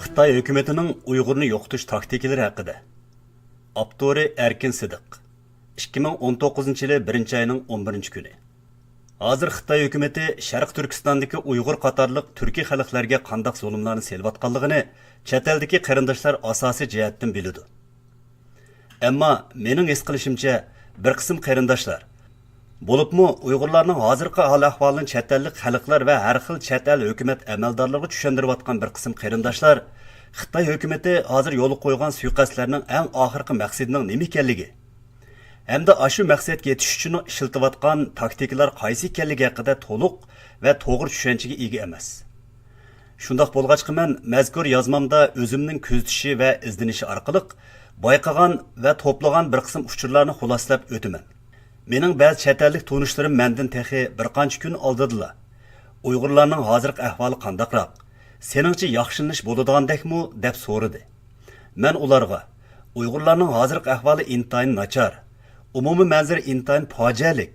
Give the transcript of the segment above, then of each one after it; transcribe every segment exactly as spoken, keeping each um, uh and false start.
خىتاي ھۆكۈمىتىنىڭ ئۇيغۇرنى يوقىتىش تاكتىكىلىرى ھەققىدە. ئاپتورى: ئەركىن سىدىق. ئىككى مىڭ ئون توققۇزىنچى يىلى بىرىنچى ئاينىڭ ئون بىرىنچى كۈنى. ھازىر خىتاي ھۆكۈمىتى شەرقىي تۈركىستاندىكى ئۇيغۇر قاتارلىق تۈركىي خەلقلەرگە قانداق زۇلۇملارنى سېلىۋاتقانلىقىنى چەت ئەلدىكى قېرىنداشلار ئاساسىي جەھەتتىن بىلىدۇ. ئەمما مېنىڭ ھېس قىلىشىمچە، بىر قىسىم قېرىنداشلار، بولۇپمۇ ئۇيغۇرلارنىڭ ھازىرقى ھال-ئەھۋالىنى چەت ئەللىك خەلقلەر ۋە ھەر خىل چەت ئەل ھۆكۈمەت ئەمەلدارلىرىغا چۈشەندۈرۈۋاتقان بىر قىسىم قېرىنداشلار، خىتاي ھۆكۈمىتى ھازىر يولغا قويغان سۇيىقەستلەرنىڭ ئەڭ ئاخىرقى مەقسىتىنىڭ نېمە ئىكەنلىكى، ھەمدە ئاشۇ مەقسەتكە يېتىش ئۈچۈن ئىشلىتىۋاتقان تاكتىكىلار قايسى ئىكەنلىكى ھەققىدە تولۇق ۋە توغرا چۈشەنچىگە ئىگە ئەمەس. شۇنداق بولغاچقا، مەن مەزكۇر يازمامدا ئۆزۈمنىڭ كۆزىتىشى ۋە ئىزدىنىشى ئارقىلىق بايقىغان ۋە توپلىغان بىر قىسىم ئۇچۇرلارنى خۇلاسىلەپ ئۆتىمەن. مېنىڭ بەزى چەت ئەللىك تونۇشلىرىم مەندىن تېخى بىر قانچە كۈن ئالدىدىلا، «ئۇيغۇرلارنىڭ ھازىرقى ئەھۋالى قانداقراق؟ سېنىڭچە ياخشىلىنىش بولىدىغاندەكمۇ؟» دەپ سورىدى. مەن ئۇلارغا، «ئۇيغۇرلارنىڭ ھازىرقى ئەھۋالى ئىنتايىن ناچار، ئومۇمىي مەنزىرە ئىنتايىن پاجىئەلىك،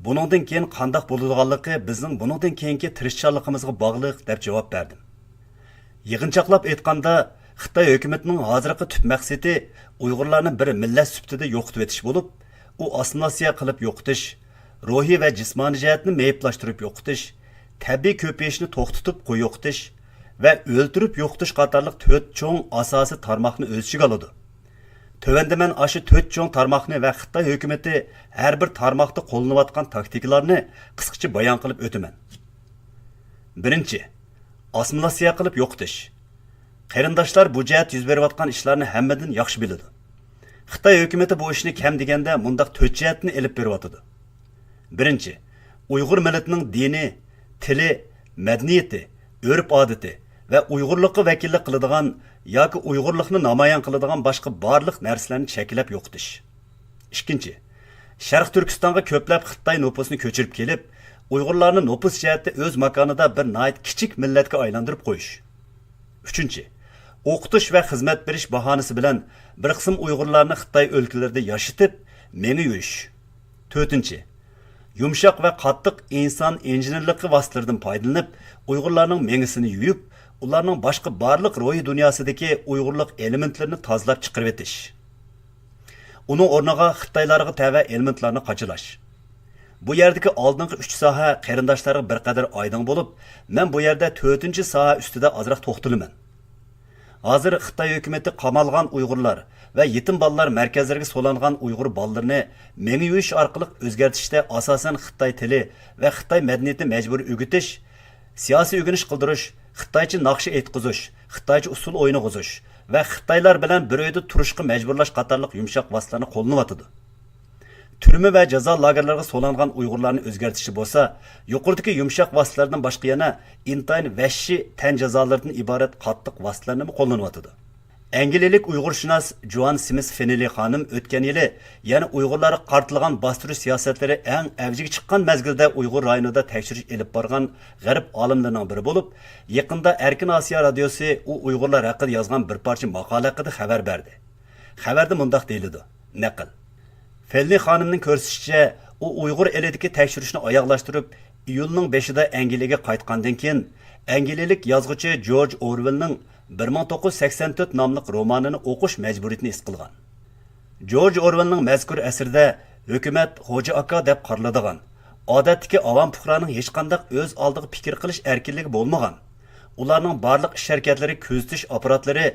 بۇنىڭدىن كېيىن قانداق بولىدىغانلىقى بىزنىڭ بۇنىڭدىن كېيىنكى تىرىشچانلىقىمىزغا باغلىق» دەپ جاۋاب بەردىم. يىغىنچاقلاپ ئېيتقاندا، خىتاي ھۆكۈمىتىنىڭ ھازىرقى تۈپ مەقسىتى ئۇيغۇرلارنى بىر مىللەت سۈپىتىدە يوقىتىۋېتىش بولۇپ، ئۇ ئاسسىمىلياتسىيە قىلىپ يوقىتىش، روھىي ۋە جىسمانىي جەھەتتىن مېيىپلاشتۇرۇپ يوقىتىش، تەبىئىي كۆپىيىشنى توختىتىپ قويۇقىتىش ۋە ئۆلتۈرۈپ يوقىتىش قاتارلىق تۆت چوڭ ئاساسىي تارماقنى ئۆز ئىچىگە ئالىدۇ. تۆۋەندە مەن ئاشۇ تۆت چوڭ تارماقنى ۋە خىتاي ھۆكۈمىتى ھەر بىر تارماقتا قوللىنىۋاتقان تاكتىكىلارنى قىسقىچە بايان قىلىپ ئۆتىمەن. بىرىنچى، ئاسسىمىلياتسىيە قىلىپ يوقىتىش. قېرىنداشلار بۇ جەھەتتە يۈز بېرىۋاتقان ئىشلارنى ھەممىدىن ياخشى بىلىدۇ. خىتاي ھۆكۈمىتى بۇ ئىشنى كەم دېگەندە مۇنداق تۆت جەھەتتىن ئېلىپ بېرىۋاتىدۇ. بىرىنچى، ئۇيغۇر مىللىتىنىڭ دىنى، تىلى، مەدەنىيىتى، ئۆرپ-ئادىتى ۋە ئۇيغۇرلۇققا ۋەكىللىك قىلىدىغان ياكى ئۇيغۇرلۇقنى نامايان قىلىدىغان باشقا بارلىق نەرسىلەرنى چەكلەپ يوقىتىش. ئىككىنچى، شەرقىي تۈركىستانغا كۆپلەپ خىتاي نوپۇسىنى كۆچۈرۈپ كېلىپ، ئۇيغۇرلارنى نوپۇس جەھەتتە ئۆز ماكانىدا بىر ناھايىتى كىچىك مىللەتكە ئايلاندۇرۇپ قويۇش. ئۈچىنچى، ئوقۇتۇش ۋە خىزمەت بېرىش باھانىسى بىلەن بىر قىسىم ئۇيغۇرلارنى خىتاي ئۆلكىلىرىدە ياشىتىپ، مېڭە يۇيۇش. تۆتىنچى، يۇمشاق ۋە قاتتىق ئىنسان ئىنژېنېرلىقى ۋاسىتىلىرىدىن پايدىلىنىپ، ئۇيغۇرلارنىڭ مېڭىسىنى يۇيۇپ، ئۇلارنىڭ باشقا بارلىق روھىي دۇنياسىدىكى ئۇيغۇرلۇق ئېلېمېنتلىرىنى تازىلاپ چىقىرىۋېتىش. ئۇنىڭ ئورنىغا خىتايلارغا تەۋە ئېلېمېنتلارنى قاچىلاش. بۇ يەردىكى ئالدىنقى ئۈچ ساھە قېرىنداشلارغا بىر قەدەر ئايدىڭ بولۇپ، مەن بۇ يەردە تۆتىنچى ساھە ئۈستىدە ئازراق توختىلىمەن. ھازىر خىتاي ھۆكۈمىتى قامالغان ئۇيغۇرلار ۋە يېتىم بالىلار مەركەزلىرىگە سولانغان ئۇيغۇر بالىلىرىنى مېڭە يۇيۇش ئارقىلىق ئۆزگەرتىشتە ئاساسەن خىتاي تىلى ۋە خىتاي مەدەنىيىتىنى مەجبۇرىي ئۆگىتىش، سىياسىي ئۆگىنىش قىلدۇرۇش، خىتايچە ناخشا ئېيتقۇزۇش، خىتايچە ئۇسسۇل ئوينىغۇزۇش ۋە خىتايلار بىلەن بىر ئۆيدە تۇرۇشقا مەجبۇرلاش قاتارلىق يۇمشاق ۋاسىتىلەرنى قوللىنىۋاتىدۇ. تۈرمە ۋە جازا لاگېرلىرىغا سولانغان ئۇيغۇرلارنى ئۆزگەرتىشتە بولسا، يۇقىرىدىكى يۇمشاق ۋاسىتىلەردىن باشقا يەنە ئىنتايىن ۋەھشىي تەن جازالىرىدىن ئىبارەت قاتتىق ۋاسىتىلەرنىمۇ قوللىنىۋاتىدۇ. ئەنگلىيەلىك ئۇيغۇرشۇناس جوئان سمىس فېننېلى خانىم ئۆتكەن يىلى يەنە ئۇيغۇرلارغا قارىتىلغان باستۇرۇش سىياسەتلىرى ئەڭ ئەۋجىگە چىققان مەزگىلدە ئۇيغۇر رايونىدا تەكشۈرۈش ئېلىپ بارغان غەرب ئالىملىرىنىڭ بىرى بولۇپ، يېقىندا ئەركىن ئاسىيا رادىيوسى ئۇ ئۇيغۇرلار ھەققىدە يازغان بىر پارچە ماقالە ھەققىدە خەۋەر بەردى. خەۋەردە مۇنداق دېيىلىدۇ، نەقىل. فېننېلى خانىمنىڭ كۆرسىتىشىچە، ئۇ ئۇيغۇر ئېلىدىكى تەكشۈرۈشنى ئاياغلاشتۇرۇپ، ئىيۇلنىڭ بېشىدا ئەنگلىيەگە قايتقاندىن كېيىن، ئەنگلىيەلىك يازغۇچى جورج ئورۋېلنىڭ بىر مىڭ توققۇز يۈز سەكسەن تۆت ناملىق رومانىنى ئوقۇش مەجبۇرىيىتىنى ھېس قىلغان. جورج ئورۋېلنىڭ مەزكۇر ئەسىرىدە ھۆكۈمەت خوجا ئاكا دەپ قارىلىدىغان، ئادەتتىكى ئاۋام پۇقرانىڭ ھېچقانداق ئۆز ئالدىغا پىكىر قىلىش ئەركىنلىكى بولمىغان، ئۇلارنىڭ بارلىق ئىش ھەرىكەتلىرى كۆزىتىش ئاپپاراتلىرى،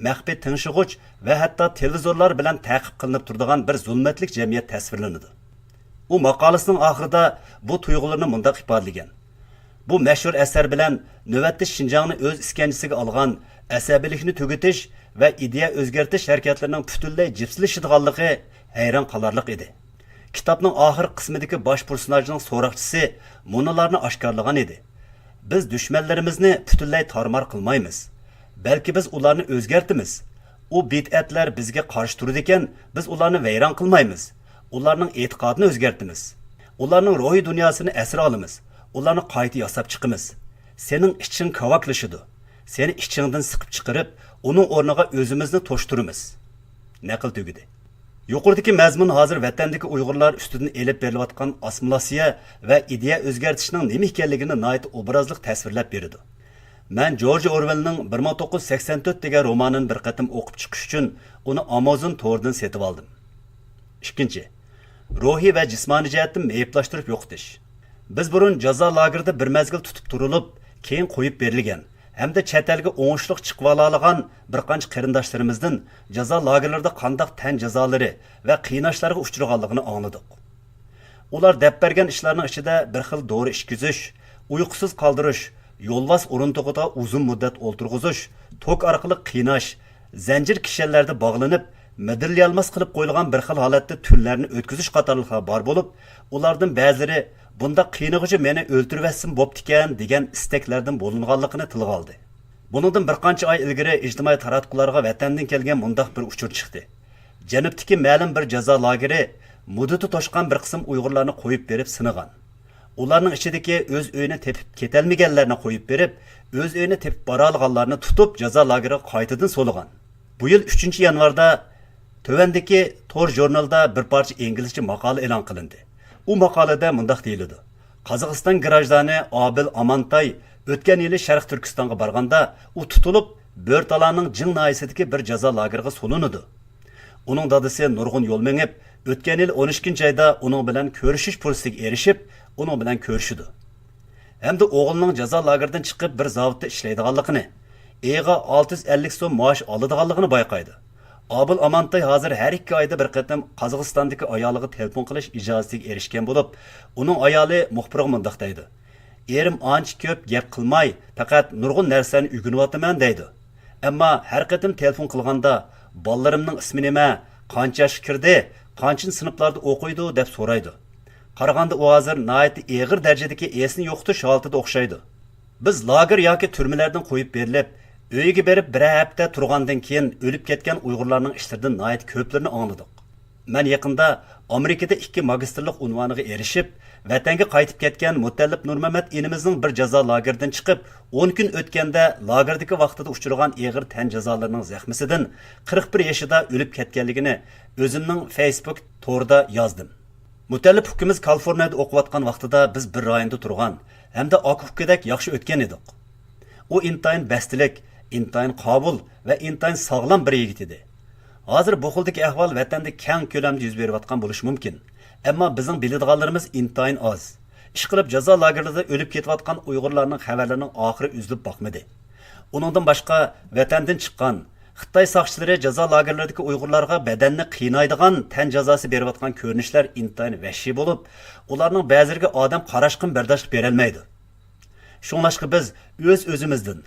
مەخپىي تىڭشىغۇچ ۋە ھەتتا تېلېۋىزورلار بىلەن تەقىب قىلىنىپ تۇرىدىغان بىر زۇلمەتلىك جەمئىيەت تەسۋىرلىنىدۇ. ئۇ ماقالىسىنىڭ ئاخىرىدا بۇ تۇيغۇلىرىنى مۇنداق ئىپادىلىگەن، بۇ مەشھۇر ئەسەر بىلەن نۆۋەتتە شىنجاڭنى ئۆز ئىسكەنجىسىگە ئالغان ئەسەبىيلىكنى تۈگىتىش ۋە ئىدىيە ئۆزگەرتىش ھەرىكەتلىرىنىڭ پۈتۈنلەي جىپسىلىشىدىغانلىقى ھەيران قالارلىق ئىدى. كىتابنىڭ ئاخىرقى قىسمىدىكى باش پېرسوناژنىڭ سوراقچىسى مۇنۇلارنى ئاشكارىلىغان ئىدى، بىز دۈشمەنلىرىمىزنى پۈتۈنلەي تارمار قىلمايمىز، بەلكى بىز ئۇلارنى ئۆزگەرتىمىز. ئۇ بىدئەتلەر بىزگە قارشى تۇرىدىكەن، بىز ئۇلارنى ۋەيران قىلمايمىز. ئۇلارنىڭ ئېتىقادىنى ئۆزگەرتىمىز. ئۇلارنىڭ روھىي دۇنياسىنى ئەسىر ئالىمىز. ئۇلارنى قايتا ياساپ چىقىمىز. سېنىڭ ئىچىڭ كاۋاكلىشىدۇ. سېنى ئىچىڭدىن سىقىپ چىقىرىپ، ئۇنىڭ ئورنىغا ئۆزىمىزنى توشتۇرىمىز. نەقىل تۈگىدى. يۇقىرىدىكى مەزمۇن ھازىر ۋەتەندىكى ئۇيغۇرلار ئۈستىدىن ئېلىپ بېرىلىۋاتقان ئاسسىمىلياتسىيە ۋە ئىدىيە ئۆزگەرتىشنىڭ نېمە ئىكەنلىكىنى ناھايىتى ئوبرازلىق تەسۋىرلەپ بېرىدۇ. مەن جورج ئورۋېلنىڭ بىر مىڭ توققۇز يۈز سەكسەن تۆت دېگەن رومانىنى بىر قېتىم ئوقۇپ چىقىش ئۈچۈن ئۇنى ئامازون تورىدىن سېتىۋالدىم. ئىككىنچى، روھىي ۋە جىسمانىي جەھەتتىن مېيىپلاشتۇرۇپ يوقىتىش. بىز بۇرۇن جازا لاگېرىدا بىر مەزگىل تۇتۇپ تۇرۇلۇپ، كېيىن قويۇپ بېرىلگەن ھەمدە چەت ئەلگە ئوڭۇشلۇق چىقىۋالالىغان بىر قانچە قېرىنداشلىرىمىزدىن جازا لاگېرلىرىدا قانداق تەن جازالىرى ۋە قىيناشلارغا ئۇچرىغانلىقىنى ئاڭلىدۇق. ئۇلار دەپ بەرگەن ئىشلارنىڭ ئىچىدە بىر خىل دورا ئىچكۈزۈش، ئۇيقۇسىز قالدۇرۇش، يولۋاس ئورۇندۇقىدا ئۇزۇن مۇددەت ئولتۇرغۇزۇش، توك ئارقىلىق قىيناش، زەنجىر كىشەنلەردە باغلىنىپ، مىدىرلىيالماس قىلىپ قويۇلغان بىر خىل ھالەتتە تۈنلەرنى ئۆتكۈزۈش قاتارلىقلار بار بولۇپ، ئۇلاردىن بەزىلىرى بۇنداق قىينىغۇچى مېنى ئۆلتۈرۈۋەتسىمۇ بوپتىكەن دېگەن ئىستەكلەردىن بولۇنغانلىقىنى تىلغا ئالدى. بۇنىڭدىن بىر قانچە ئاي ئىلگىرى ئىجتىمائىي تاراتقۇلارغا ۋەتەندىن كەلگەن مۇنداق بىر ئۇچۇر چىقتى. جەنۇبتىكى مەلۇم بىر جازا لاگېرى مۇددىتى توشقان بىر قىسىم ئۇيغۇرلارنى قويۇپ بېرىپ سىنىغان. ئۇلارنىڭ ئىچىدىكى ئۆز ئۆيىنى تېپىپ كېتەلمىگەنلەرنى قويۇپ بېرىپ، ئۆز ئۆيىنى تېپىپ بارالىغانلارنى تۇتۇپ جازا لاگېرىغا قايتىدىن سولىغان. بۇ يىل ئۈچىنچى يانۋاردا تۆۋەندىكى تور ژۇرنىلىدا بىر پارچە ئىنگلىزچە ماقالە ئېلان قىلىندى. ئۇ ماقالىدە مۇنداق دېيىلىدۇ: قازاقىستان گراژدانى ئابىل ئامانتاي ئۆتكەن يىلى شەرقىي تۈركىستانغا بارغاندا، ئۇ تۇتۇلۇپ، بۆرتالانىڭ جىڭ ناھىيەسىدىكى بىر جازا لاگېرىغا سولىنىدۇ. ئۇنىڭ دادىسى نۇرغۇن يول مېڭىپ، ئۆتكەن يىل ئون ئىككىنچى ئايدا ئۇنىڭ بىلەن كۆرۈشۈش پۇرسىتىگە ئېرىشىپ، ئۇنىڭ بىلەن كۆرۈشىدۇ. ھەمدە ئوغلىنىڭ جازا لاگېرىدىن چىقىپ، بىر زاۋۇتتا ئىشلەيدىغانلىقىنى، ئېيىغا ئالتە يۈز ئەللىك سوم مائاش ئالىدىغانلىقىنى بايقايدۇ. ئابىل ئامانتاي ھازىر ھەر ئىككى ئايدا بىر قېتىم قازاقىستاندىكى ئايالىغا تېلېفون قىلىش ئىجازىتىگە ئېرىشكەن بولۇپ، ئۇنىڭ ئايالى مۇخبىرغا مۇنداق دەيدۇ: «ئېرىم ئانچە كۆپ گەپ قىلماي، پەقەت نۇرغۇن نەرسىلەرنى ئۆگىنىۋاتىمەن» دەيدۇ. ئەمما ھەر قېتىم تېلېفون قىلغاندا، «بالىلىرىمنىڭ ئىسمى نېمە؟ قانچە ياشقا كىردى؟ قانچىنچى سىنىپلاردا ئوقۇيدۇ؟» دەپ سورايدۇ. قارىغاندا ئۇ ھازىر ناھايىتى ئېغىر دەرىجىدىكى ئېسىنى يوقىتىش ھالىتىدە ئوخشايدۇ. بىز لاگېر ياكى تۈرمىلەردىن قويۇپ بېرىلىپ، ئۆيىگە بېرىپ بىرەر ھەپتە تۇرغاندىن كېيىن ئۆلۈپ كەتكەن ئۇيغۇرلارنىڭ ئىشلىرىدىن ناھايىتى كۆپلىرىنى ئاڭلىدۇق. مەن يېقىندا ئامېرىكىدا ئىككى ماگىستىرلىق ئۇنۋانىغا ئېرىشىپ، ۋەتەنگە قايتىپ كەتكەن مۇتەللىپ نۇرمەمەت ئىنىمىزنىڭ بىر جازا لاگېرىدىن چىقىپ، ئون كۈن ئۆتكەندە لاگېردىكى ۋاقتىدا ئۇچرىغان ئېغىر تەن جازالىرىنىڭ زەخمىسىدىن قىرىق بىر يېشىدا ئۆلۈپ كەتكەنلىكىنى ئۆزۈمنىڭ فېيسبۇك تورىدا يازدىم. مۇتەللىپ ئۇكىمىز كالىفورنىيەدە ئوقۇۋاتقان ۋاقتىدا بىز بىر رايوندا تۇرغان ھەمدە ئاكا-ئۇكىدەك ياخشى ئۆتكەن ئىدۇق. ئۇ ئىنتايىن بەستلىك، ئىنتايىن قاۋۇل ۋە ئىنتايىن ساغلام بىر يىگىت ئىدى. ھازىر بۇ خىلدىكى ئەھۋال ۋەتەندە كەڭ كۆلەمدە يۈز بېرىۋاتقان بولۇشى مۇمكىن. ئەمما بىزنىڭ بىلىدىغانلىرىمىز ئىنتايىن ئاز. ئىشقىلىپ، جازا لاگېرلىرىدا ئۆلۈپ كېتىۋاتقان ئۇيغۇرلارنىڭ خەۋەرلىرىنىڭ ئاخىرى ئۈزۈلۈپ باقمىدى. ئۇنىڭدىن باشقا، ۋەتەندىن چىققان، خىتاي ساقچىلىرى جازا لاگېرلىرىدىكى ئۇيغۇرلارغا بەدەننى قىينايدىغان تەن جازاسى بېرىۋاتقان كۆرۈنۈشلەر ئىنتايىن ۋەھشىي بولۇپ، ئۇلارنىڭ بەزىلىرىگە ئادەم قاراشقىمۇ بەرداشلىق بېرەلمەيدۇ. شۇڭلاشقا بىز ئۆز-ئۆزىمىزدىن،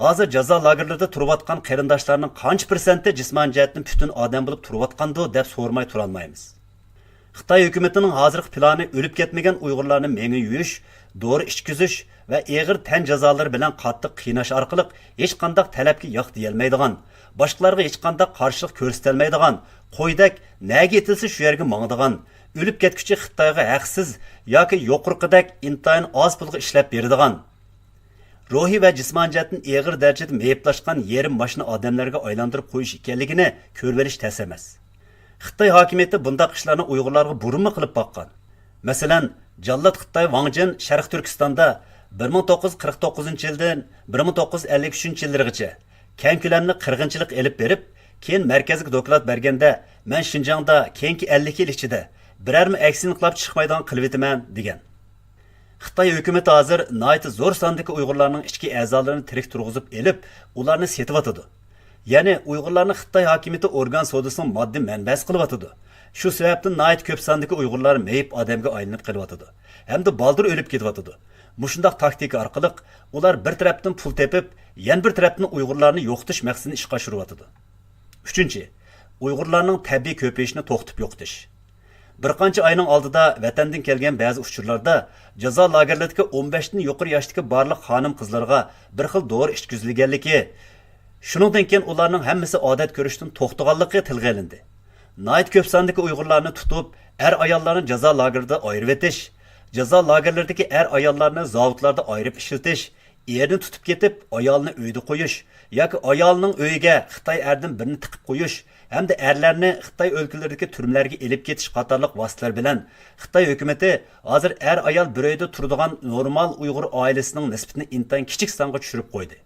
ھازىر جازا لاگېرلىرىدا تۇرۇۋاتقان قېرىنداشلارنىڭ قانچە پىرسەنتى جىسمانىي جەھەتتىن پۈتۈن ئادەم بولۇپ تۇرۇۋاتقاندۇ دەپ سورىماي تۇرالمايمىز. خىتاي ھۆكۈمىتىنىڭ ھازىرقى پىلانى ئۆلۈپ كەتمىگەن ئۇيغۇرلارنى مېڭە يۇيۇش، دورا ئىچكۈزۈش ۋە ئېغىر تەن جازالىرى بىلەن قاتتىق قىيناش ئارقىلىق ھېچقانداق تەلەپكە ياق دېيەلمەيدىغان، باشقىلارغا ھېچقانداق قارشىلىق كۆرسىتەلمەيدىغان، قويدەك نەگە ئېتىلسە شۇ يەرگە ماڭىدىغان، ئۆلۈپ كەتكۈچە خىتايغا ھەقسىز ياكى يۇقىرىقىدەك ئىنتايىن ئاز پۇلغا ئىشلەپ بېرىدىغان، روھىي ۋە جىسمانىي جەھەتتىن ئېغىر دەرىجىدە مېيىپلاشقان يېرىم ماشىنا ئادەملەرگە ئايلاندۇرۇپ قويۇش ئىكەنلىكىنى كۆرۈۋېلىش تەس ئەمەس. خىتاي ھاكىمىيىتى بۇنداق ئىشلارنى ئۇيغۇرلارغا بۇرۇنمۇ قىلىپ باققان. مەسىلەن، جاللات خىتاي ۋاڭ جىن شەرقىي تۈركىستاندا بىر مىڭ توققۇز يۈز قىرىق توققۇزىنچى يىلدىن بىر مىڭ توققۇز يۈز ئەللىك ئۈچىنچى يىللىرىغىچە كەڭ كۆلەملىك قىرغىنچىلىق ئېلىپ بېرىپ، كېيىن مەركەزگە دوكلات بەرگەندە، مەن شىنجاڭدا كېيىنكى ئەللىك يىل ئىچىدە بىرەرمۇ ئەكسىيە ئىنقىلاب چىقمايدىغان قىلىۋېتىمەن، دېگەن. خىتاي ھۆكۈمىتى ھازىر ناھايىتى زور ساندىكى ئۇيغۇرلارنىڭ ئىچكى ئەزالىرىنى تىرىك تۇرغۇزۇپ ئېلىپ، ئۇلارنى سېتىۋاتىدۇ. يەنى ئۇيغۇرلارنى خىتاي ھاكىمىيىتى ئورگان سودىسىنىڭ ماددىي مەنبەسى قىلىۋاتىدۇ. شۇ سەۋەبتىن ناھايىتى كۆپ ساندىكى ئۇيغۇرلار مېيىپ ئادەمگە ئايلىنىپ قېلىۋاتىدۇ ھەمدە بالدۇر ئۆلۈپ كېتىۋاتىدۇ. مۇشۇنداق تاكتىكا ئارقىلىق ئۇلار بىر تەرەپتىن پۇل تېپىپ، يەنە بىر تەرەپتىن ئۇيغۇرلارنى يوقىتىش مەقسىتىنى ئىشقا ئاشۇرۇۋاتىدۇ. ئۈچىنچى، ئۇيغۇرلارنىڭ تەبىئىي كۆپىيىشىنى توختىتىپ يوقىتىش. بىر قانچە ئاينىڭ ئالدىدا ۋەتەندىن كەلگەن بەزى ئۇچۇرلاردا جازا لاگېرلىرىدىكى ئون بەشتىن يۇقىرى ياشتىكى بارلىق خانىم-قىزلارغا بىر خىل دورا ئىچكۈزۈلگەنلىكى، شۇنىڭدىن كېيىن ئۇلارنىڭ ھەممىسى ئادەت كۆرۈشتىن توختىغانلىقى تىلغا ئېلىندى. ناھايىتى كۆپ ساندىكى ئۇيغۇرلارنى تۇتۇپ، ئەر-ئاياللارنى جازا لاگېرىدا ئايرىۋېتىش، جازا لاگېرلىرىدىكى ئەر-ئاياللارنى زاۋۇتلاردا ئايرىپ ئىشلىتىش، ئېرىنى تۇتۇپ كېتىپ، ئايالىنى ئۆيدە قويۇش ياكى ئايالىنىڭ ئۆيىگە خىتاي ئەردىن بىرنى تىقىپ قويۇش ھەمدە ئەرلەرنى خىتاي ئۆلكىلىرىدىكى تۈرمىلەرگە ئېلىپ كېتىش قاتارلىق ۋاسىتىلەر بىلەن خىتاي ھۆكۈمىتى ھازىر ئەر-ئايال بىر ئۆيدە تۇرىدىغان نورمال ئۇيغۇر ئائىلىسىنىڭ نىسبىتىنى ئىنتايىن كىچىك سانغا چۈشۈرۈپ قويدى.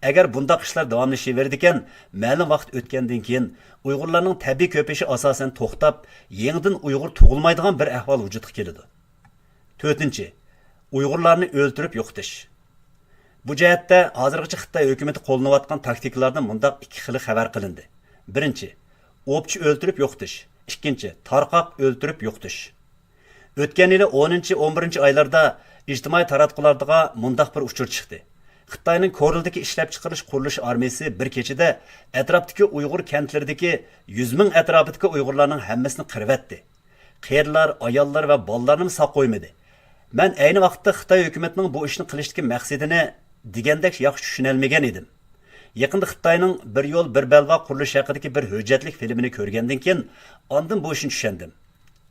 ئەگەر بۇنداق ئىشلار داۋاملىشىۋېرىدىكەن، مەلۇم ۋاقىت ئۆتكەندىن كېيىن ئۇيغۇرلارنىڭ تەبىئىي كۆپىيىشى ئاساسەن توختاپ، يېڭىدىن ئۇيغۇر تۇغۇلمايدىغان بىر ئەھۋال ۋۇجۇدقا كېلىدۇ. تۆتىنچى، ئۇيغۇرلارنى ئۆلتۈرۈپ يوقىتىش. بۇ جەھەتتە ھازىرغىچە خىتاي ھۆكۈمىتى قوللىنىۋاتقان تاكتىكىلاردىن مۇنداق ئىككى خىلى خەۋەر قىلىندى. بىرىنچى، ئوپچە ئۆلتۈرۈپ يوقىتىش. ئىككىنچى، تارقاق ئۆلتۈرۈپ يوقىتىش. ئۆتكەن يىلى ئونىنچى، ئون بىرىنچى ئايلاردا ئىجتىمائىي تاراتقۇلاردا مۇنداق بىر ئۇچۇر چىقتى. خىتاينىڭ كورلىدىكى ئىشلەپچىقىرىش قۇرۇلۇش ئارمىيىسى بىر كېچىدە ئەتراپتىكى ئۇيغۇر كەنتلىرىدىكى يۈز مىڭ ئەتراپىدىكى ئۇيغۇرلارنىڭ ھەممىسىنى قىرىۋەتتى. قېرىلار، ئاياللار ۋە بالىلارنىمۇ ساق قويمىدى. مەن ئەينى ۋاقىتتا خىتاي ھۆكۈمىتىنىڭ بۇ ئىشنى قىلىشتىكى مەقسىتىنى دېگەندەك ياخشى چۈشىنەلمىگەن ئىدىم. يېقىندا خىتاينىڭ بىر يول، بىر بەلباغ قۇرۇلۇشى ھەققىدىكى بىر ھۆججەتلىك فىلىمىنى كۆرگەندىن كېيىن، ئاندىن بۇ ئىشنى چۈشەندىم.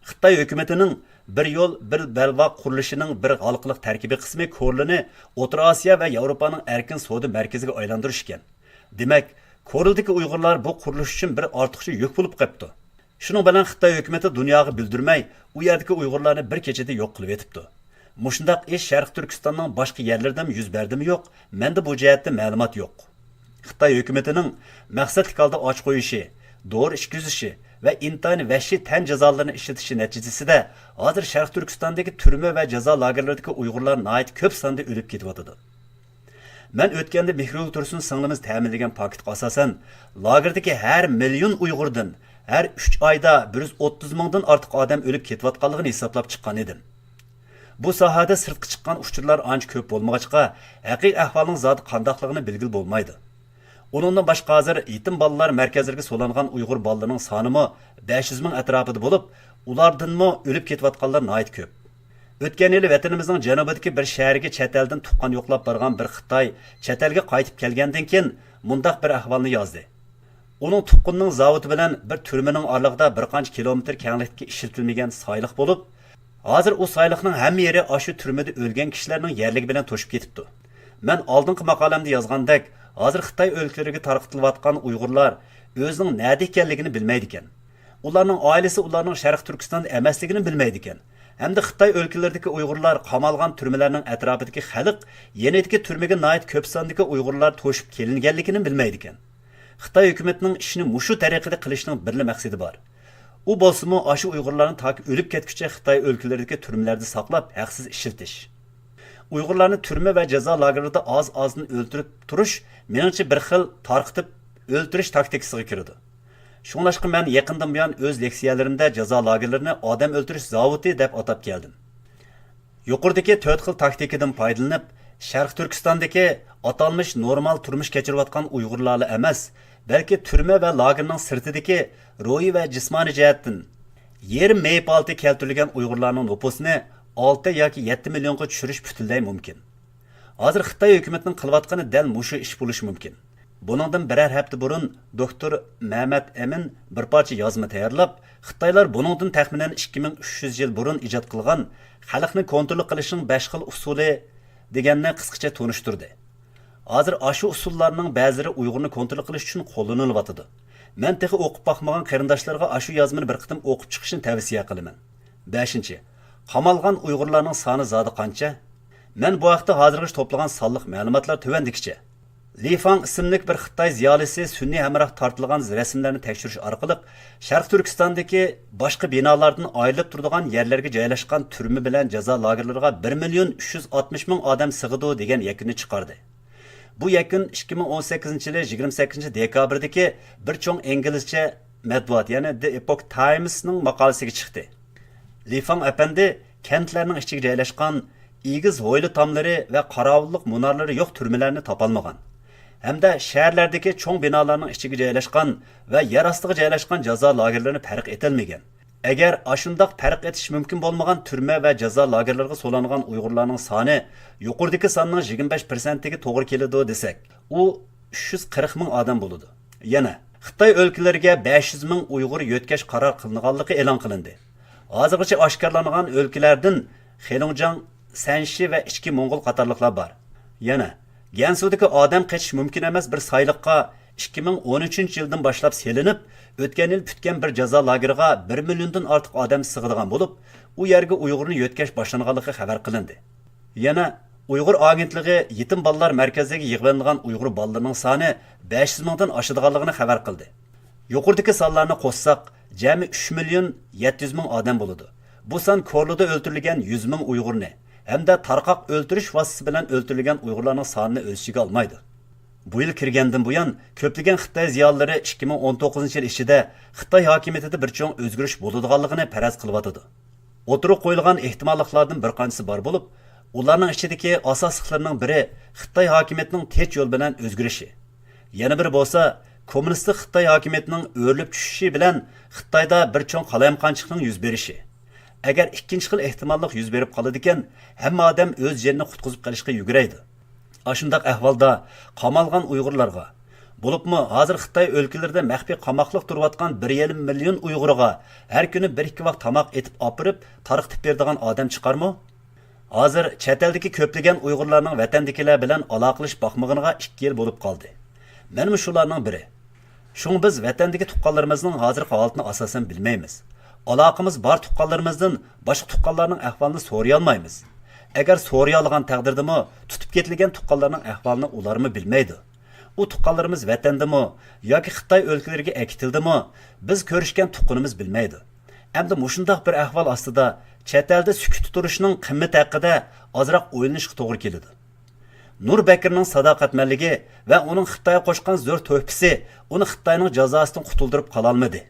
خىتاي ھۆكۈمىتىنىڭ بىر يول، بىر بەلباغ قۇرۇلۇشىنىڭ بىر ھالقىلىق تەركىبىي قىسمى كورلىنى ئوتتۇرا ئاسىيا ۋە ياۋروپانىڭ ئەركىن سودا مەركىزىگە ئايلاندۇرۇش ئىكەن. دېمەك، كورلىدىكى ئۇيغۇرلار بۇ قۇرۇلۇش ئۈچۈن بىر ئارتۇقچە يۈك بولۇپ قېپتۇ. شۇنىڭ بىلەن خىتاي ھۆكۈمىتى دۇنياغا بىلدۈرمەي، ئۇ يەردىكى ئۇيغۇرلارنى بىر كېچىدە يوق قىلىۋېتىپتۇ. مۇشۇنداق ئىش شەرقىي تۈركىستاننىڭ باشقا يەرلىرىدىمۇ يۈز بەردىمۇ يوق، مەندە بۇ جەھەتتە مەلۇمات يوق. خىتاي ھۆكۈمىتىنىڭ مەقسەتلىك ھالدا ئاچ قويۇشى، دورا ئىچكۈزۈشى ۋە ئىنتايىن ۋەھشىي تەن جازالىرىنى ئىشلىتىشى نەتىجىسىدە، ھازىر شەرقىي تۈركىستاندىكى تۈرمە ۋە جازا لاگېرلىرىدىكى ئۇيغۇرلار ناھايىتى كۆپ ساندا ئۆلۈپ كېتىۋاتىدۇ. مەن ئۆتكەندە مېھرىگۈل تۇرسۇن سىڭلىمىز تەمىنلىگەن پاكىتقا ئاساسەن، لاگېردىكى ھەر مىليون ئۇيغۇردىن ھەر ئۈچ ئايدا بىر يۈز ئوتتۇز مىڭدىن ئارتۇق ئادەم ئۆلۈپ كېتىۋاتقانلىقىنى ھېسابلاپ چىققان ئىدىم. بۇ ساھەدە سىرتقا چىققان ئۇچۇرلار ئانچە كۆپ بولمىغاچقا، ھەقىقىي ئەھۋالنىڭ زادى قانداقلىقىنى بىلگىلى بولمايدۇ. ئۇنىڭدىن باشقا، ھازىر يېتىم بالىلار مەركەزلىرىگە سولانغان ئۇيغۇر بالىلىرىنىڭ سانىمۇ بەش يۈز مىڭ ئەتراپىدا بولۇپ، ئۇلاردىنمۇ ئۆلۈپ كېتىۋاتقانلار ناھايىتى كۆپ. ئۆتكەن يىلى ۋەتىنىمىزنىڭ جەنۇبىدىكى بىر شەھەرگە چەت ئەلدىن تۇغقان يوقلاپ بارغان بىر خىتاي چەت ئەلگە قايتىپ كەلگەندىن كېيىن مۇنداق بىر ئەھۋالنى يازدى. ئۇنىڭ تۇغقىنىنىڭ زاۋۇتى بىلەن بىر تۈرمىنىڭ ئارىلىقىدا بىر قانچە كىلومېتىر كەڭلىكتىكى ئىشلىتىلمىگەن سايلىق بولۇپ، ھازىر ئۇ سايلىقنىڭ ھەممە يېرى ئاشۇ تۈرمىدە ئۆلگەن كىشىلەرنىڭ يەرلىكى بىلەن توشۇپ كېتىپتۇ. مەن ئالدىنقى ماقالەمدە يازغاندەك، ھازىر خىتاي ئۆلكىلىرىگە تارقىتىلىۋاتقان ئۇيغۇرلار ئۆزىنىڭ نەدە ئىكەنلىكىنى بىلمەيدىكەن. ئۇلارنىڭ ئائىلىسى ئۇلارنىڭ شەرقىي تۈركىستاندا ئەمەسلىكىنى بىلمەيدىكەن. ھەمدە خىتاي ئۆلكىلىرىدىكى ئۇيغۇرلار، قامالغان تۈرمىلەرنىڭ ئەتراپىدىكى خەلق، يېنىدىكى تۈرمىگە ناھايىتى كۆپ ساندىكى ئۇيغۇرلار توشۇپ كېلىنگەنلىكىنى بىلمەيدىكەن. خىتاي ھۆكۈمىتىنىڭ ئىشنى مۇشۇ تەرىقىدە قىلىشىنىڭ بىرلا مەقسىتى بار. ئۇ بولسىمۇ ئاشۇ ئۇيغۇرلارنى تاكى ئۆلۈپ كەتكۈچە خىتاي ئۆلكىلىرىدىكى تۈرمىلەردە ساقلاپ، ھەقسىز ئىشلىتىش. ئۇيغۇرلارنى تۈرمە ۋە جازا لاگېرلىرىدا ئاز-ئازدىن ئۆلتۈرۈپ تۇرۇش، مېنىڭچە، بىر خىل تارقىتىپ ئۆلتۈرۈش تاكتىكىسىغا كىرىدۇ. شۇڭلاشقا مەن يېقىندىن بۇيان ئۆز لېكسىيەلىرىمدە جازا لاگېرلىرىنى ئادەم ئۆلتۈرۈش زاۋۇتى دەپ ئاتاپ كەلدىم. يۇقىرىدىكى تۆت خىل تاكتىكىدىن پايدىلىنىپ، شەرقىي تۈركىستاندىكى ئاتالمىش نورمال تۇرمۇش كەچۈرۈۋاتقان ئۇيغۇرلارلا ئەمەس، بەلكى تۈرمە ۋە لاگېرنىڭ سىرتىدىكى روھىي ۋە جىسمانىي جەھەتتىن يېرىم مېيىپ ھالىتىگە كەلتۈرۈلگەن ئۇيغۇرلارنىڭ نوپۇسىنى ئالتە ياكى يەتتە مىليونغا چۈشۈرۈش پۈتۈنلەي مۇمكىن. ھازىر خىتاي ھۆكۈمىتىنىڭ قىلىۋاتقىنى دەل مۇشۇ ئىش بولۇشى مۇمكىن. بۇنىڭدىن بىرەر ھەپتە بۇرۇن دوكتور مەمەت ئەمىن بىر پارچە يازما تەييارلاپ، خىتايلار بۇنىڭدىن تەخمىنەن ئىككى مىڭ ئۈچ يۈز يىل بۇرۇن ئىجاد قىلغان خەلقنى كونترول قىلىشنىڭ بەش خىل ئۇسۇلى دېگەننى قىسقىچە تونۇشتۇردى. ھازىر ئاشۇ ئۇسۇللارنىڭ بەزىلىرى ئۇيغۇرنى كونترول قىلىش ئۈچۈن قوللىنىلىۋاتىدۇ. مەن تېخى ئوقۇپ باقمىغان قېرىنداشلارغا ئاشۇ يازمىنى بىر قېتىم ئوقۇپ چىقىشنى تەۋسىيە قىلىمەن. بەشىنچى، قامالغان ئۇيغۇرلارنىڭ سانى زادى قانچە؟ مەن بۇ ھەقتە ھازىرغىچە توپلىغان سانلىق مەلۇماتلار تۆۋەندىكىچە. لى فاڭ ئىسىملىك بىر خىتاي زىيالىيسى سۈنئىي ھەمراھ تارتىلغان رەسىملەرنى تەكشۈرۈش ئارقىلىق، شەرقىي تۈركىستاندىكى باشقا بىنالاردىن ئايرىلىپ تۇرىدىغان يەرلەرگە جايلاشقان تۈرمە بىلەن جازا لاگېرلىرىغا بىر مىليون ئۈچ يۈز ئاتمىش مىڭ ئادەم سىغىدۇ دېگەن يەكۈننى چىقاردى. بۇ يەكۈن ئىككى مىڭ ئون سەككىزىنچى يىلى يىگىرمە سەككىزىنچى دېكابىردىكى بىر چوڭ ئىنگلىزچە مەتبۇئات، يەنى The Epoch Times نىڭ ماقالىسىگە چىقتى. لى فاڭ ئەپەندى كەنتلەرنىڭ ئىچىگە جايلاشقان ئېگىز ھويلا تاملىرى ۋە قاراۋۇللۇق مۇنارلىرى يوق تۈرمىلەرنى تاپالمىغان ھەمدە شەھەرلەردىكى چوڭ بىنالارنىڭ ئىچىگە جايلاشقان ۋە يەر ئاستىغا جايلاشقان جازا لاگېرلىرىنى پەرق ئېتەلمىگەن. ئەگەر ئاشۇنداق پەرق ئېتىش مۇمكىن بولمىغان تۈرمە ۋە جازا لاگېرلىرىغا سولانغان ئۇيغۇرلارنىڭ سانى يۇقىرىدىكى ساننىڭ يىگىرمە بەش پىرسەنتىگە توغرا كېلىدۇ دېسەك، ئۇ ئۈچ يۈز قىرىق مىڭ ئادەم بولىدۇ. يەنە خىتاي ئۆلكىلىرىگە بەش يۈز مىڭ ئۇيغۇر يۆتكەش قارار قىلىنغانلىقى ئېلان قىلىندى. ھازىرغىچە ئاشكارىلانغان ئۆلكىلەردىن خېلۇڭجاڭ، سەنشى ۋە ئىچكى موڭغۇل قاتارلىقلار بار. يەنە گەنسۇدىكى ئادەم قېچىش مۇمكىن ئەمەس بىر سايلىققا ئىككى مىڭ ئون ئۈچىنچى يىلدىن باشلاپ سېلىنىپ، ئۆتكەن يىل پۈتكەن بىر جازا لاگېرىغا بىر مىليوندىن ئارتۇق ئادەم سىغىدىغان بولۇپ، ئۇ يەرگە ئۇيغۇرنى يۆتكەش باشلانغانلىقى خەۋەر قىلىندى. يەنە ئۇيغۇر ئاگېنتلىقى يېتىم بالىلار مەركەزلىرىگە يىغىۋېلىنغان ئۇيغۇر بالىلىرىنىڭ سانى بەش يۈز مىڭدىن ئاشىدىغانلىقىنى خەۋەر قىلدى. يۇقىرىدىكى سانلارنى قوشساق، جەمئىي ئۈچ مىليون يەتتە يۈز مىڭ ئادەم بولىدۇ. بۇ سان كورلىدا ئۆلتۈرۈلگەن يۈز مىڭ ئۇيغۇرنى ھەمدە تارقاق ئۆلتۈرۈش ۋاسىتىسى بىلەن ئۆلتۈرۈلگەن ئۇيغۇرلارنىڭ سانىنى ئۆز ئىچىگە ئالمايدۇ. بۇ يىل كىرگەندىن بۇيان، كۆپلىگەن خىتاي زىيالىيلىرى ئىككى مىڭ ئون توققۇزىنچى يىل ئىچىدە خىتاي ھاكىمىيىتىدە بىر چوڭ ئۆزگىرىش بولىدىغانلىقىنى پەرەز قىلىۋاتىدۇ. ئوتتۇرىغا قويۇلغان ئېھتىماللىقلاردىن بىر قانچىسى بار بولۇپ، ئۇلارنىڭ ئىچىدىكى ئاساسلىقلىرىنىڭ بىرى خىتاي ھاكىمىيىتىنىڭ تېز يول بىلەن ئۆزگىرىشى. يەنە بىرى بولسا، كوممۇنىستىك خىتاي ھاكىمىيىتىنىڭ ئۆرۈلۈپ چۈشۈشى بىلەن خىتايدا بىر چوڭ قالايمىقانچىلىقنىڭ يۈز بېرىشى. ئەگەر ئىككىنچى خىل ئېھتىماللىق يۈز بېرىپ قالىدىكەن، ھەممە ئادەم ئۆز جېنىنى قۇتقۇزۇپ قېلىشقا يۈگۈرەيدۇ. ئاشۇنداق ئەھۋالدا قامالغان ئۇيغۇرلارغا، بولۇپمۇ ھازىر خىتاي ئۆلكىلىرىدە مەخپىي قاماقلىق تۇرۇۋاتقان بىر يېرىم مىليون ئۇيغۇرغا ھەر كۈنى بىر ئىككى ۋاق تاماق ئېتىپ ئاپىرىپ تارقىتىپ بېرىدىغان ئادەم چىقارمۇ؟ ھازىر چەت ئەلدىكى كۆپلىگەن ئۇيغۇرلارنىڭ ۋەتەندىكىلەر بىلەن ئالاقىلىشىپ باقمىغىنىغا ئىككى يىل بولۇپ قالدى. مەنمۇ شۇلارنىڭ بىرى. شۇڭا بىز ۋەتەندىكى تۇغقانلىرىمىزنىڭ ھازىرقى ھالىتىنى ئاساسەن بىلمەيمىز. ئالاقىمىز بار تۇغقانلىرىمىزدىن باشقا تۇغقانلارنىڭ ئەھۋالىنى سورىيالمايمىز. ئەگەر سورىيالىغان تەقدىردىمۇ، تۇتۇپ كېتىلگەن تۇغقانلارنىڭ ئەھۋالىنى ئۇلارمۇ بىلمەيدۇ. ئۇ تۇغقانلىرىمىز ۋەتەندىمۇ ياكى خىتاي ئۆلكىلىرىگە ئەكېتىلدىمۇ، بىز كۆرۈشكەن تۇغقىنىمىز بىلمەيدۇ. ئەمدى مۇشۇنداق بىر ئەھۋال ئاستىدا چەت ئەلدە سۈكۈتتە تۇرۇشنىڭ قىممىتى ھەققىدە ئازراق ئويلىنىشقا توغرا كېلىدۇ. نۇر بەكرىنىڭ ساداقەتمەنلىكى ۋە ئۇنىڭ خىتايغا قوشقان زور تۆھپىسى ئۇنى خىتاينىڭ جازاسىدىن قۇتۇلدۇرۇپ قالالمىدى.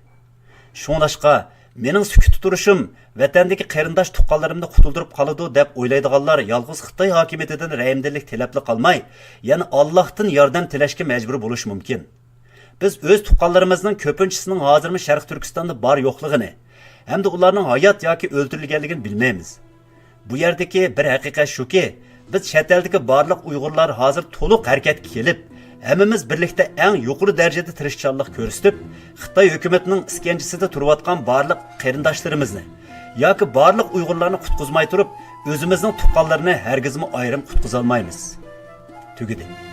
شۇڭلاشقا، مېنىڭ سۈكۈتتە تۇرۇشۇم ۋەتەندىكى قېرىنداش تۇغقانلىرىمنى قۇتۇلدۇرۇپ قالىدۇ دەپ ئويلايدىغانلار يالغۇز خىتاي ھاكىمىيىتىدىن رەھىمدىللىك تىلەپلا قالماي، يەنە ئاللاھتىن ياردەم تىلەشكە مەجبۇر بولۇشى مۇمكىن. بىز ئۆز تۇغقانلىرىمىزنىڭ كۆپىنچىسىنىڭ ھازىرمۇ شەرقىي تۈركىستاندا بار يوقلۇقىنى ھەمدە ئۇلارنىڭ ھايات ياكى ئۆلتۈرۈلگەنلىكىنى بىلمەيمىز. بۇ يەردىكى بىر ھەقىقەت شۇكى، بىز چەت ئەلدىكى بارلىق ئۇيغۇرلار ھازىر تولۇق ھەرىكەتكە كېلىپ، ھەممىمىز بىرلىكتە ئەڭ يۇقىرى دەرىجىدە تىرىشچانلىق كۆرسىتىپ، خىتاي ھۆكۈمىتىنىڭ ئىسكەنجىسىدە تۇرۇۋاتقان بارلىق قېرىنداشلىرىمىزنى ياكى بارلىق ئۇيغۇرلارنى قۇتقۇزماي تۇرۇپ، ئۆزىمىزنىڭ تۇغقانلىرىنى ھەرگىزمۇ ئايرىم قۇتقۇزالمايمىز. تۈگىدى.